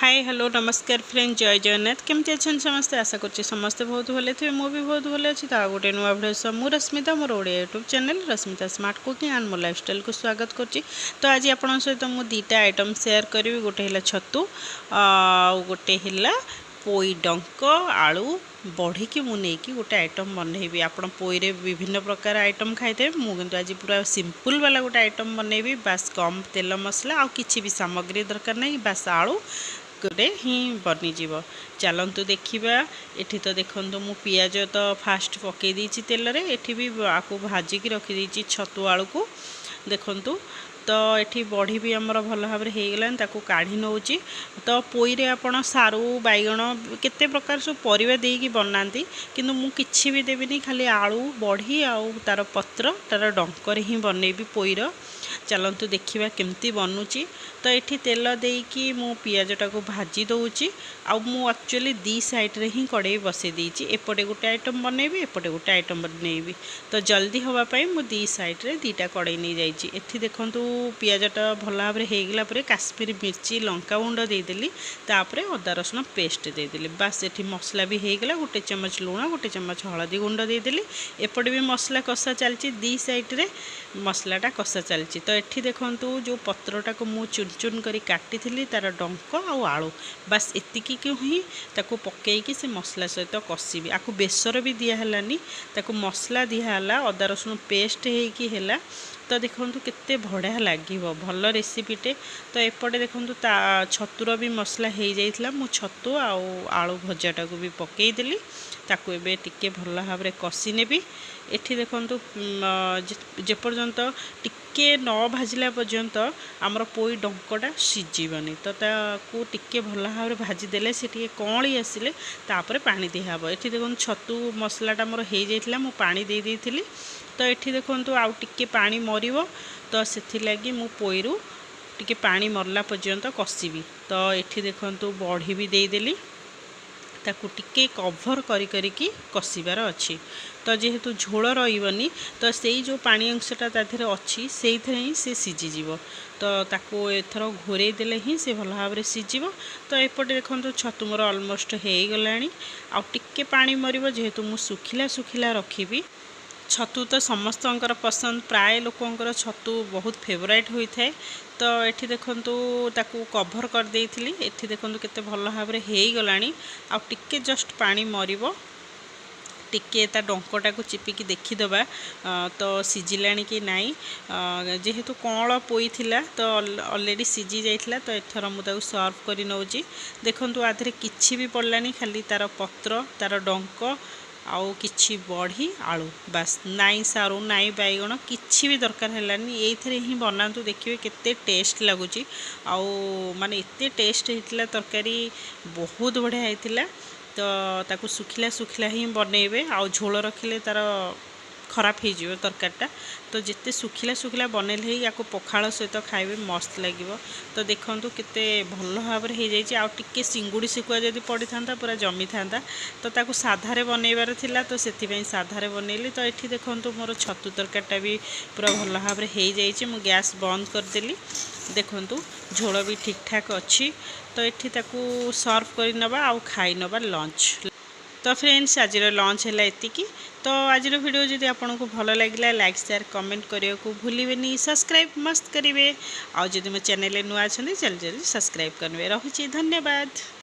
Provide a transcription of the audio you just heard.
High, hello, ନମସ୍କାର friend, ଜୟ ଜଗନ୍ନାଥ। କେମିତି ଅଛନ୍ତି ସମସ୍ତେ? ଆଶା କରୁଛି ସମସ୍ତେ ବହୁତ ଭଲ ଥିବେ। ମୁଁ ବି ବହୁତ ଭଲ ଅଛି। ତ ଆଉ ଗୋଟେ ନୂଆ ଭିଡ଼ିଓ ସହ ମୁଁ ରଶ୍ମିତା, ମୋର Odia YouTube channel Rashmita smart cooking and ମୋ ଲାଇଫଷ୍ଟାଇଲ୍କୁ ସ୍ୱାଗତ କରୁଛି। ତ ଆଜି ଆପଣଙ୍କ ସହିତ ମୁଁ ଦୁଇଟା ଆଇଟମ୍ ସେୟାର କରିବି। ଗୋଟେ ହେଲା ଛତୁ ଆଉ ଗୋଟେ ହେଲା ପୋଇ ଡଙ୍କ ଆଳୁ ବଢ଼ିକି ମୁଁ ନେଇକି ଗୋଟେ ଆଇଟମ୍ ବନେଇବି। ଆପଣ ପୋଇରେ ବିଭିନ୍ନ ପ୍ରକାର ଆଇଟମ୍ ଖାଇଥିବେ, ମୁଁ କିନ୍ତୁ ଆଜି ପୁରା ସିମ୍ପଲ୍ ବାଲା ଗୋଟେ ଆଇଟମ୍ ବନେଇବି। ବାସ୍, କମ୍ ତେଲ ମସଲା ଆଉ କିଛି ବି ସାମଗ୍ରୀ ଦରକାର ନାହିଁ, ବାସ୍ ଆଳୁ ଗୋଟେ ହିଁ ବନିଯିବ। ଚାଲନ୍ତୁ ଦେଖିବା। ଏଠି ତ ଦେଖନ୍ତୁ, ମୁଁ ପିଆଜ ତ ଫାଷ୍ଟ ପକାଇ ଦେଇଛି ତେଲରେ। ଏଠି ବି ଆକୁ ଭାଜିକି ରଖିଦେଇଛି ଛତୁ ଆଳୁକୁ। ଦେଖନ୍ତୁ ତ, ଏଠି ବଢ଼ି ବି ଆମର ଭଲ ଭାବରେ ହେଇଗଲାଣି, ତାକୁ କାଢ଼ି ନେଉଛି। ତ ପୋଇରେ ଆପଣ ସାରୁ, ବାଇଗଣ, କେତେ ପ୍ରକାର ସବୁ ପରିବା ଦେଇକି ବନାନ୍ତି, କିନ୍ତୁ ମୁଁ କିଛି ବି ଦେବିନି। ଖାଲି ଆଳୁ, ବଢ଼ି ଆଉ ତା'ର ପତ୍ର, ତା'ର ଡଙ୍କରେ ହିଁ ବନେଇବି ପୋଇର। ଚାଲନ୍ତୁ ଦେଖିବା କେମିତି ବନୁଛି। ତ ଏଠି ତେଲ ଦେଇକି ମୁଁ ପିଆଜଟାକୁ ଭାଜି ଦେଉଛି। ଆଉ ମୁଁ ଆକ୍ଚୁଆଲି ଦୁଇ ସାଇଡ଼୍ରେ ହିଁ କଡ଼େଇ ବସେଇ ଦେଇଛି। ଏପଟେ ଗୋଟେ ଆଇଟମ୍ ବନେଇବି, ଏପଟେ ଗୋଟେ ଆଇଟମ୍ ବନେଇବି। ତ ଜଲ୍ଦି ହେବା ପାଇଁ ମୁଁ ଦୁଇ ସାଇଡ଼୍ରେ ଦୁଇଟା କଡ଼େଇ ନେଇଯାଇଛି। ଏଠି ଦେଖନ୍ତୁ, ପିଆଜଟା ଭଲ ଭାବରେ ହେଇଗଲା ପରେ କାଶ୍ମୀରୀ ମିର୍ଚି, ଲଙ୍କା ଗୁଣ୍ଡ ଦେଇଦେଲି, ତାପରେ ଅଦା ରସୁଣ ପେଷ୍ଟ ଦେଇଦେଲି। ବାସ୍, ଏଠି ମସଲା ବି ହେଇଗଲା। ଗୋଟେ ଚାମଚ ଲୁଣ, ଗୋଟେ ଚାମଚ ହଳଦୀ ଗୁଣ୍ଡ ଦେଇଦେଲି। ଏପଟେ ବି ମସଲା କଷା ଚାଲିଛି, ଦୁଇ ସାଇଡ଼୍ରେ ମସଲାଟା କଷା ଚାଲିଛି। ତ ଏଠି ଦେଖନ୍ତୁ, ଯେଉଁ ପତ୍ରଟାକୁ ମୁଁ ଚୁନ ଚୁନ କରି କାଟିଥିଲି, ତା'ର ଡଙ୍କ ଆଉ ଆଳୁ, ବାସ୍ ଏତିକିକୁ ହିଁ ତାକୁ ପକେଇକି ସେ ମସଲା ସହିତ କଷିବି। ଆକୁ ବେସର ବି ଦିଆହେଲାନି, ତାକୁ ମସଲା ଦିଆହେଲା, ଅଦା ରସୁଣ ପେଷ୍ଟ ହେଇକି ହେଲା। ତ ଦେଖନ୍ତୁ କେତେ ବଢ଼ିଆ ଲାଗିବ, ଭଲ ରେସିପିଟେ। ତ ଏପଟେ ଦେଖନ୍ତୁ, ତା ଛତୁର ବି ମସଲା ହେଇଯାଇଥିଲା। ମୁଁ ଛତୁ ଆଉ ଆଳୁ ଭଜାଟାକୁ ବି ପକେଇଦେଲି। ତାକୁ ଏବେ ଟିକେ ଭଲ ଭାବରେ କଷି ନେବି। ଏଠି ଦେଖନ୍ତୁ, ଯେପର୍ଯ୍ୟନ୍ତ ଟିକେ ନ ଭାଜିଲା ପର୍ଯ୍ୟନ୍ତ ଆମର ପୋଇ ଡଙ୍କଟା ସିଝିବନି। ତ ତାକୁ ଟିକେ ଭଲ ଭାବରେ ଭାଜିଦେଲେ, ସେ ଟିକେ କଅଁଳି ଆସିଲେ ତାପରେ ପାଣି ଦିଆହେବ। ଏଠି ଦେଖନ୍ତୁ, ଛତୁ ମସଲାଟା ମୋର ହେଇଯାଇଥିଲା, ମୁଁ ପାଣି ଦେଇ ଦେଇଥିଲି। ତ ଏଠି ଦେଖନ୍ତୁ, ଆଉ ଟିକେ ପାଣି ମରିବ, ତ ସେଥିଲାଗି ମୁଁ ପୋଇରୁ ଟିକେ ପାଣି ମରିଲା ପର୍ଯ୍ୟନ୍ତ କଷିବି। ତ ଏଠି ଦେଖନ୍ତୁ, ବଢ଼ି ବି ଦେଇଦେଲି। ତାକୁ ଟିକେ କଭର୍ କରି କରିକି କଷିବାର ଅଛି। ତ ଯେହେତୁ ଝୋଳ ରହିବନି, ତ ସେଇ ଯେଉଁ ପାଣି ଅଂଶଟା ତା ଦେହରେ ଅଛି, ସେଇଥିରେ ହିଁ ସେ ସିଝିଯିବ। ତ ତାକୁ ଏଥର ଘୋରେଇ ଦେଲେ ହିଁ ସେ ଭଲ ଭାବରେ ସିଝିବ। ତ ଏପଟେ ଦେଖନ୍ତୁ, ଛତୁ ମୋର ଅଲମୋଷ୍ଟ ହେଇଗଲାଣି। ଆଉ ଟିକେ ପାଣି ମରିବ, ଯେହେତୁ ମୁଁ ଶୁଖିଲା ଶୁଖିଲା ରଖିବି। ଛତୁ ତ ସମସ୍ତଙ୍କର ପସନ୍ଦ, ପ୍ରାୟ ଲୋକଙ୍କର ଛତୁ ବହୁତ ଫେଭରାଇଟ୍ ହୋଇଥାଏ। ତ ଏଠି ଦେଖନ୍ତୁ, ତାକୁ କଭର୍ କରିଦେଇଥିଲି। ଏଠି ଦେଖନ୍ତୁ କେତେ ଭଲ ଭାବରେ ହେଇଗଲାଣି। ଆଉ ଟିକେ ଜଷ୍ଟ ପାଣି ମରିବ। ଟିକେ ତା ଡଙ୍କଟାକୁ ଚିପିକି ଦେଖିଦେବା ତ ସିଝିଲାଣି କି ନାହିଁ। ଯେହେତୁ କଅଁଳ ପୋଇ ଥିଲା, ତ ଅଲରେଡ଼ି ସିଝି ଯାଇଥିଲା। ତ ଏଥର ମୁଁ ତାକୁ ସର୍ଭ କରି ନେଉଛି। ଦେଖନ୍ତୁ, ଆ ଦେହରେ କିଛି ବି ପଡ଼ିଲାନି, ଖାଲି ତା'ର ପତ୍ର, ତା'ର ଡଙ୍କ ଆଉ କିଛି ବଢ଼ି, ଆଳୁ, ବାସ୍। ନାଇଁ ସାରୁ, ନାଇଁ ବାଇଗଣ, କିଛି ବି ଦରକାର ହେଲାନି। ଏଇଥିରେ ହିଁ ବନାନ୍ତୁ, ଦେଖିବେ କେତେ ଟେଷ୍ଟ ଲାଗୁଛି। ଆଉ ମାନେ ଏତେ ଟେଷ୍ଟ ହେଇଥିଲା ତରକାରୀ, ବହୁତ ବଢ଼ିଆ ହେଇଥିଲା। ତ ତାକୁ ଶୁଖିଲା ଶୁଖିଲା ହିଁ ବନେଇବେ, ଆଉ ଝୋଳ ରଖିଲେ ତା'ର ଖରାପ ହେଇଯିବ ତରକାରୀଟା। ତ ଯେତେ ଶୁଖିଲା ଶୁଖିଲା ବନେଇଲେ ହିଁ ୟାକୁ ପଖାଳ ସହିତ ଖାଇବେ, ମସ୍ତ ଲାଗିବ। ତ ଦେଖନ୍ତୁ କେତେ ଭଲ ଭାବରେ ହେଇଯାଇଛି। ଆଉ ଟିକେ ଚିଙ୍ଗୁଡ଼ି ଶୁଖୁଆ ଯଦି ପଡ଼ିଥାନ୍ତା, ପୁରା ଜମିଥାନ୍ତା। ତ ତାକୁ ସାଧାରେ ବନେଇବାର ଥିଲା, ତ ସେଥିପାଇଁ ସାଧାରେ ବନେଇଲି। ତ ଏଠି ଦେଖନ୍ତୁ, ମୋର ଛତୁ ତରକାରୀଟା ବି ପୁରା ଭଲ ଭାବରେ ହେଇଯାଇଛି। ମୁଁ ଗ୍ୟାସ୍ ବନ୍ଦ କରିଦେଲି। ଦେଖନ୍ତୁ, ଝୋଳ ବି ଠିକ୍ଠାକ୍ ଅଛି। ତ ଏଠି ତାକୁ ସର୍ଭ କରି ନେବା ଆଉ ଖାଇ ନେବା ଲଞ୍ଚ। ତ ଫ୍ରେଣ୍ଡସ୍, ଆଜିର ଲଞ୍ଚ ହେଲା ଏତିକି। ତ ଆଜିର ଭିଡ଼ିଓ ଯଦି ଆପଣଙ୍କୁ ଭଲ ଲାଗିଲା, ଲାଇକ୍, ସେୟାର, କମେଣ୍ଟ କରିବାକୁ ଭୁଲିବେନି। ସବସ୍କ୍ରାଇବ୍ ମସ୍ତ କରିବେ। ଆଉ ଯଦି ମୋ ଚ୍ୟାନେଲରେ ନୂଆ ଅଛନ୍ତି, ଜଲ୍ଦି ଜଲ୍ଦି ସବସ୍କ୍ରାଇବ୍ କରିବେ। ରହୁଛି, ଧନ୍ୟବାଦ।